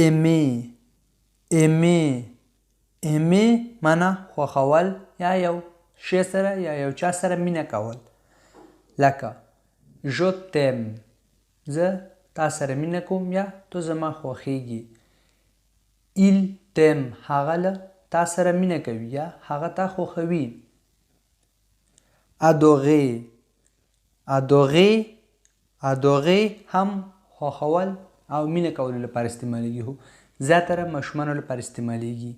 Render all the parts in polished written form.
Aimer aimer aimer معنا خوښول یا یو شی سره یا یو چا سره مینه کول، لکه je t'aime، زه تا سره مینه کوم یا ته زما خوښیږي. Il t'aime، هغه له تا سره مینه کوي یا هغه تا خوښوي. Adorer adorer adorer هم خوښول او مینه کولو لپاره استعمالیږي، خو زیاتره ماشومانو لپاره استعمالیږي.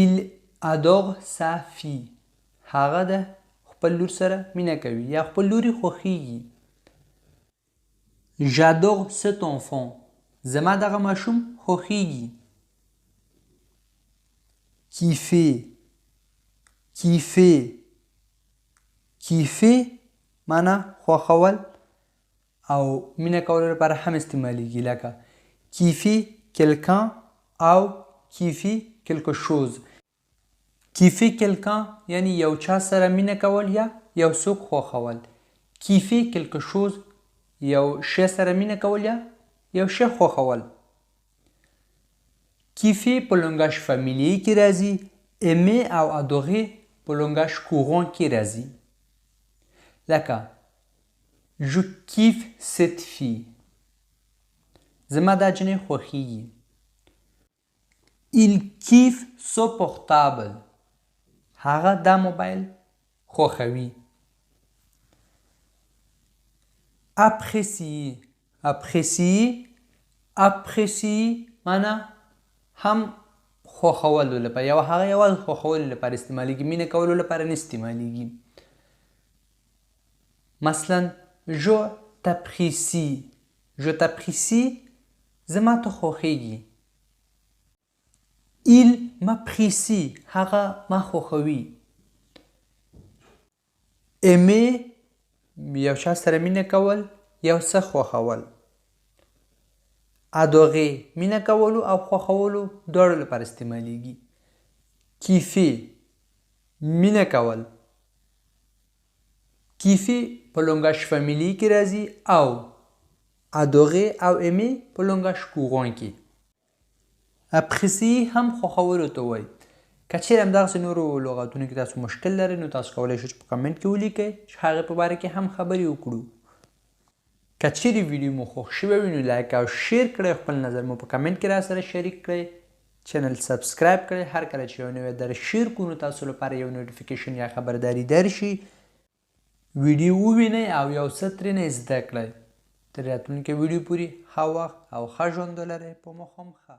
Il adore sa fille، هغه د خپل لور سره مینه کوي یا خپل لور یې خوښیږي. J'adore cet enfant، زما دغه ماشوم خوښیږي. Kiffer kiffer kiffer معنا خوښول او مینه کولو لپاره هم استعمالیږي، لکه kiffer quelqu'un او kiffer quelque chose. Kiffer quelqu'un یعنی یو چا سره مینه کول یا یو څوک خوښول. Kiffer quelque chose یو شی سره مینه کول یا یو شی خوښول. Kiffer په langage familier کې راځي، aimer او adorer په langage courant کې راځي، لکه je kiffe cette fille، زما دا جنۍ خوښیږي. Il kiffe ce portable، هغه دا موبایل خوښوي. Apprécier apprécier apprécier معنا هم خوښولو لپاره، یو هغه یوازې خوښولو لپاره استعمالیږي، مینه کولو لپاره نه استعمالیږي. مثلا je t'apprécie je t'apprécie، زما ته خوښیږي. Il m'apprécie، هغه ما خوښوي. Aimer یو چا سره مینه کول، یو څه خوښول. Adorer مینه کولو او خوښولو دواړو لپاره استعمالیږي. Kiffer مینه کول. Kiffer په langage familier کې راځي او adorer او aimer په langage courant کې. Apprécier هم خوښولو ته وایي. که چیرې همدغسې نورو لغتونو کې تاسو مشکل لرئ نو تاسو کولی شئ چې په کمنټ کې ولیکئ چې هغې په باره کې هم خبرې وکړو. که چیرې ویډیو مو خوښ شوی وي نو like او share کړئ، خپل نظر مو په کمنټ کې را سره شریک کړئ، channel subscribe کړئ. هر کله چې یو نوی درس share کړو نو تاسو لپاره یو notification یا خبرداری درشي. ویډیو ووینئ او یو څه ترېنه زده کړئ. تر راتلونکې ویډیو پورې ښه وخت او ښه ژوند ولرئ. په مخ هم ښه.